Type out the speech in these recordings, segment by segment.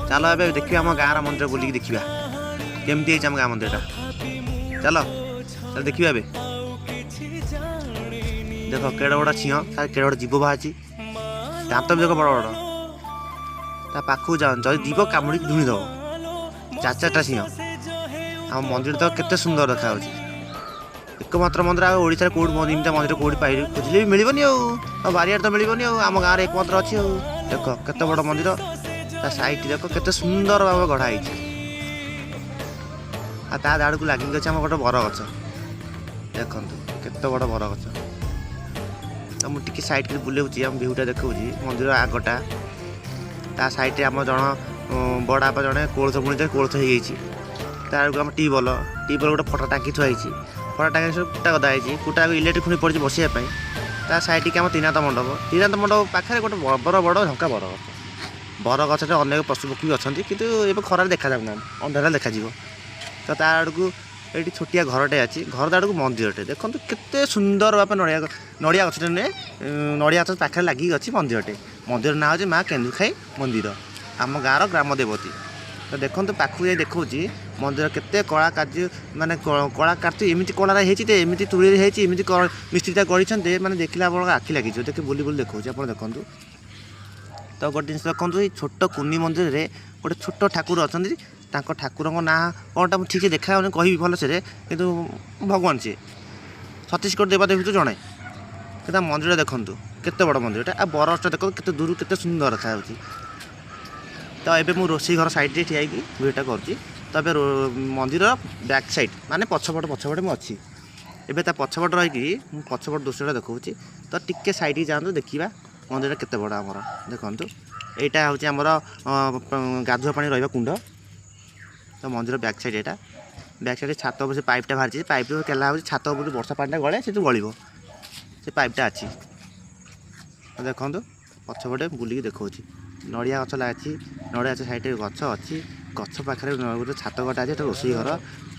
ଚାଲ, ଏବେ ଦେଖିବା ଆମ ଗାଁର ମନ୍ଦିର, ବୁଲିକି ଦେଖିବା କେମିତି ହେଇଛି ଆମ ଗାଁ ମନ୍ଦିରଟା। ଚାଲ ଚାଲ, ଦେଖିବା ଏବେ। ଦେଖ, କେଡ଼େ ବଡ଼ ସିଂହ, ତାର କେଡ଼େ ବଡ଼ ଜୀବ ବାହାରିଛି। ଦାନ୍ତ ବି ଦେଖ ବଡ଼ ବଡ଼। ତା ପାଖକୁ ଯାଅନି, ଯଦି ଯିବ କାମୁଡ଼ିକି ଝୁଣି ଦେବ। ଚାରି ଚାରିଟା ସିଂହ। ଆମ ମନ୍ଦିର ତ କେତେ ସୁନ୍ଦର ଦେଖାଯାଉଛି। ଏକମାତ୍ର ମନ୍ଦିର, ଆଉ ଓଡ଼ିଶାରେ କେଉଁଠି ଏମିତିଆ ମନ୍ଦିର କେଉଁଠି ପାଇବି ଖୋଜିଲେ ବି ମିଳିବନି। ଆଉ ବାରିଆଡ଼େ ତ ମିଳିବନି, ଆଉ ଆମ ଗାଁରେ ଏକମାତ୍ର ଅଛି। ଆଉ ଦେଖ କେତେ ବଡ଼ ମନ୍ଦିର, ତା ସାଇଡ଼୍ ଦେଖ କେତେ ସୁନ୍ଦର ଭାବେ ଗଢ଼ା ହେଇଛି। ଆଉ ତା ଦାଡ଼କୁ ଲାଗିକି ଅଛି ଆମ ଗୋଟେ ବରଗଛ। ଦେଖନ୍ତୁ କେତେ ବଡ଼ ବରଗଛ। ତ ମୁଁ ଟିକେ ସାଇଡ଼୍ କରି ବୁଲଉଛି, ଆମ ଭିଉଟା ଦେଖାଉଛି ମନ୍ଦିର ଆଗଟା। ତା ସାଇଡ଼୍ରେ ଆମ ଜଣ ବଡ଼ ବାପା ଜଣେ କୋଳଥ ବୁଣିଥିଲେ, କୋଳଥ ହେଇଯାଇଛି। ତା ଆଡ଼କୁ ଆମ ଟ୍ୟୁବଲ୍, ଟ୍ୟୁବଲ୍ ଗୋଟେ ଫଟା ଟାଙ୍କି ଥୁଆ ହେଇଛି। ଫଟା ଟାଙ୍କି ସବୁ କୁଟା ଗଦା ହେଇଛି, କୁଟା ଇଲେକ୍ଟ୍ରିକ୍ ଖୁଣ୍ଟି ପଡ଼ିଛି ବସିବା ପାଇଁ। ତା ସାଇଡ଼୍କି ଆମ ତ୍ରିନାଥ ମଣ୍ଡପ। ତ୍ରିନାଥ ମଣ୍ଡପ ପାଖରେ ଗୋଟେ ବଡ଼ ବଡ଼ ଝଙ୍କା ବରଗଛ। ବରଗଛରେ ଅନେକ ପଶୁପକ୍ଷୀ ବି ଅଛନ୍ତି, କିନ୍ତୁ ଏବେ ଖରାରେ ଦେଖାଯାଉନାହାନ୍ତି, ଅନ୍ଧାରରେ ଦେଖାଯିବ। ତ ତା ଆଡ଼କୁ ଏଇଠି ଛୋଟିଆ ଘରଟେ ଅଛି। ଘର ଆଡ଼କୁ ମନ୍ଦିରଟେ। ଦେଖନ୍ତୁ କେତେ ସୁନ୍ଦର ଭାବେ ନଡ଼ିଆ ନଡ଼ିଆ ଗଛଟେ ନୁହେଁ, ନଡ଼ିଆ ଗଛ ପାଖରେ ଲାଗିକି ଅଛି ମନ୍ଦିରଟେ। ମନ୍ଦିର ନାଁ ହେଉଛି ମା କେନ୍ଦୁଖାଇ ମନ୍ଦିର, ଆମ ଗାଁର ଗ୍ରାମ ଦେବତୀ। ତ ଦେଖନ୍ତୁ, ପାଖକୁ ଯାଇ ଦେଖାଉଛି ମନ୍ଦିର କେତେ କଳା କାର୍ଯ୍ୟ, ମାନେ କଳାକାର୍ଯ୍ୟ ଏମିତି କଳାରେ ହେଇଛି ଯେ, ଏମିତି ତୁଳିରେ ହେଇଛି, ଏମିତି ମିସ୍ତ୍ରୀଟା କରିଛନ୍ତି, ମାନେ ଦେଖିଲେ ଆପଣଙ୍କ ଆଖି ଲାଗିଯିବ। ଦେଖି ବୁଲି ବୁଲି ଦେଖାଉଛି, ଆପଣ ଦେଖନ୍ତୁ। ତ ଗୋଟେ ଜିନିଷ ଦେଖନ୍ତୁ, ଏଇ ଛୋଟ କୁନି ମନ୍ଦିରରେ ଗୋଟେ ଛୋଟ ଠାକୁର ଅଛନ୍ତି। ତାଙ୍କ ଠାକୁରଙ୍କ ନାଁ କ'ଣଟା ମୁଁ ଠିକ୍ ସେ ଦେଖାଯାଉନି, କହିବି ଭଲସେରେ, କିନ୍ତୁ ଭଗବାନ ସିଏ ଛତିଶଗଡ଼ ଦେବାଦେବୀ ଭିତରୁ ଜଣେ। କିନ୍ତୁ ତା ମନ୍ଦିରଟା ଦେଖନ୍ତୁ କେତେ ବଡ଼ ମନ୍ଦିରଟା। ଆଉ ବରଗଛଟା ଦେଖନ୍ତୁ କେତେ ଦୂରରୁ କେତେ ସୁନ୍ଦର ଦେଖାଯାଉଛି। ତ ଏବେ ମୁଁ ରୋଷେଇ ଘର ସାଇଡ଼୍ରେ ଠିଆ ହେଇକି ଭିଡ଼ିଓଟା କରୁଛି। ତ ଏବେ ମନ୍ଦିର ବ୍ୟାକ୍ ସାଇଡ଼୍, ମାନେ ପଛପଟ ପଛପଟେ ମୁଁ ଅଛି। ଏବେ ତା ପଛପଟ ରହିକି ମୁଁ ପଛପଟ ଦୃଶ୍ୟଟା ଦେଖାଉଛି। ତ ଟିକେ ସାଇଡ଼୍କି ଯାଆନ୍ତୁ, ଦେଖିବା ମନ୍ଦିରଟା କେତେ ବଡ଼ ଆମର। ଦେଖନ୍ତୁ, ଏଇଟା ହେଉଛି ଆମର ଗାଧୁଆ ପାଣି ରହିବା କୁଣ୍ଡ। ତ ମନ୍ଦିର ବ୍ୟାକ୍ ସାଇଡ଼୍ ଏଇଟା। ବ୍ୟାକ୍ ସାଇଡ଼୍ ଛାତ ଉପରେ ସେ ପାଇପ୍ଟା ବାହାରିଛି। ପାଇପ୍ରୁ କେଲା ହେଉଛି, ଛାତ ଉପରୁ ବର୍ଷା ପାଣିଟା ଗଳେ, ସେଠୁ ଗଳିବ, ସେ ପାଇପ୍ଟା ଅଛି। ତ ଦେଖନ୍ତୁ, ପଛପଟେ ବୁଲିକି ଦେଖାଉଛି। ନଡ଼ିଆ ଗଛ ଲାଗିଛି, ନଡ଼ିଆ ଗଛ ସାଇଡ଼୍ରେ ଗଛ ଅଛି। ଗଛ ପାଖରେ ଗୋଟେ ଛାତ ଘରଟା ଅଛି, ଏଟା ରୋଷେଇ ଘର,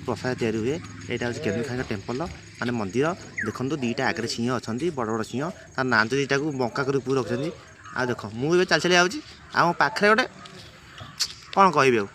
ପ୍ରସାଦ ତିଆରି ହୁଏ। ଏଇଟା ହେଉଛି କେନ୍ଦୁଖାଇଙ୍କ ଟେମ୍ପଲ, ମାନେ ମନ୍ଦିର। ଦେଖନ୍ତୁ, ଦୁଇଟା ଆଗରେ ସିଂହ ଅଛନ୍ତି, ବଡ଼ ବଡ଼ ସିଂହ। ତା ନାଞ୍ଜ ଦୁଇଟାକୁ ବଙ୍କା କରି ଉପରକୁ ରଖିଛନ୍ତି। ଆଉ ଦେଖ, ମୁଁ ଏବେ ଚାଲି ଚାଲି ଯାଉଛି, ଆଉ ମୋ ପାଖରେ ଗୋଟେ କ'ଣ କହିବି ଆଉ।